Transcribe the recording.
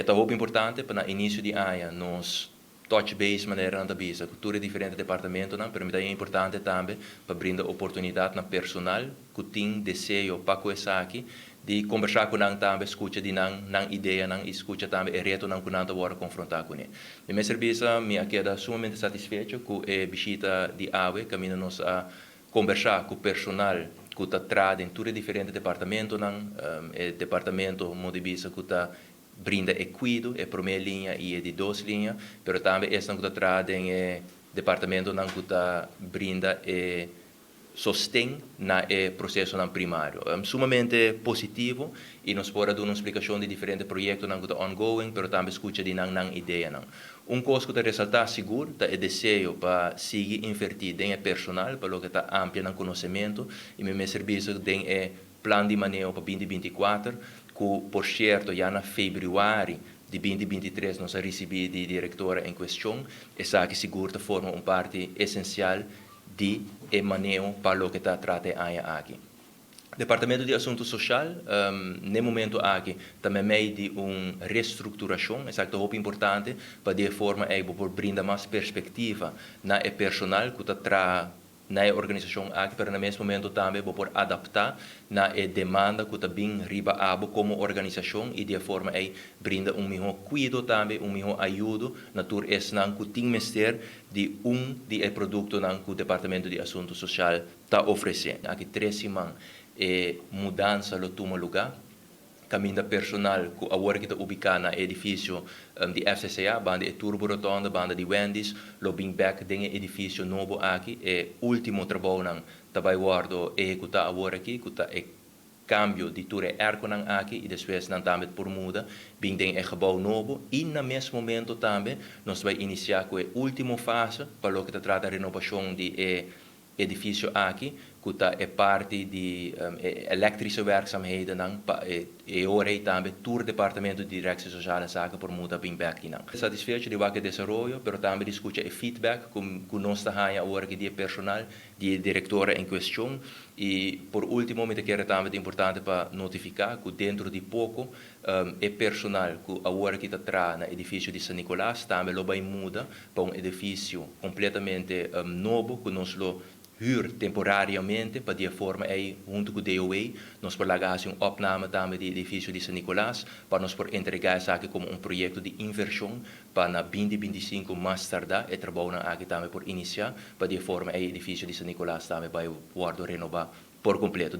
Ta hopi importante pa na inicio di aña nos touch base, manera nan ta bisa, cu tur diferente departamentonan, pero ta importante tambe pa brinda oportunidad na personal cu tin deseo pa cu esaki di combersa cu nan tambe, scucha di nan nan ideanan y scucha tambe e retonan cu nan ta wordo confronta cu ne. Di mi servicio, mi a keda sumamente satisfecho cu e bishita di awe, caminda nos a combersa cu personal cu ta traha den tur diferente departamentonan, e departamento di bisa cu ta brinda e cuido, e prome liña y e di dos liña, pero tambe esnan cu ta traha den e departamentonan cu ta brinda e sosten na e procesonan primario. Sumamente positivo y nos por duna un splicacion di diferente proyectonan cu ta ongoing, pero tambe scucha di nan nan ideanan. Un cos cu ta resalta sigur ta e deseo pa sigui inverti den personal, pa loke ta amplia nan conocemento, y mi servicio den e plan di maneho pa 2024, cu, por cierto, ya na februari di 2023 nos a ricibi di directora en cuestion, esaki sigur ta forma un parti esencial di e maneho pa loke ta trata aki. Departamento di Asunto Social, na e momento aki, tambe mey di un reestructuracion, esaki ta hopi importante, pa di forma ey por brinda mas perspectiva na e personal cu ta traha na organisacion aki, pero na mes momento tambe por adapta na e demanda cu ta bin riba abo como organisacion y di forma ey brinda un miho cuido tambe, un miho ayudo na tur esnan cu tin mester di un di e productonan cu Departamento di Asunto Social ta ofrece. Aki 3 siman e mudansa lo tuma luga, caminda personal cu awor cu ta ubica na edificio di FCCA, banda e Turbo Rotonda, banda di Wendy's, lo bin back den edificio nobo aki. E ultimo trabounan ta bay wordo ehecuta awor aki, cu ta e cambio di tur e airconan aki, y despues nan tambe por muda bin den e gebouw nobo, y na mes momento tambe nos ta bay inicia cu e ultimo fase pa loke ta trata renovacion di e edificio aki, cu ta e parti di elektrische werkzaamheden pa e ora tambe tur departamento di Directie Sociale Zaken por muda bin back nan. Satisfecho di e desaroyo, pero tambe di scucha e feedback cu nos ta haya awor aki di personal, di directora en cuestion. Y por ultimo, mi kier tambe ta importante pa notifica cu dentro di poco e personal cu awor aki ta traha na edificio di San Nicolas tambe lo bay muda pa un edificio completamente nobo cu nos lo huur temporariamente pa di forma ey hunto cu DOW nos por laga un opname tambe di edificio di San Nicolas pa nos por entrega esaki como un proyecto di inversion pa na 2025 mas tarda e trabounan aki tambe por inicia, pa di forma e edificio di San Nicolas tambe bay wordo renoba por completo.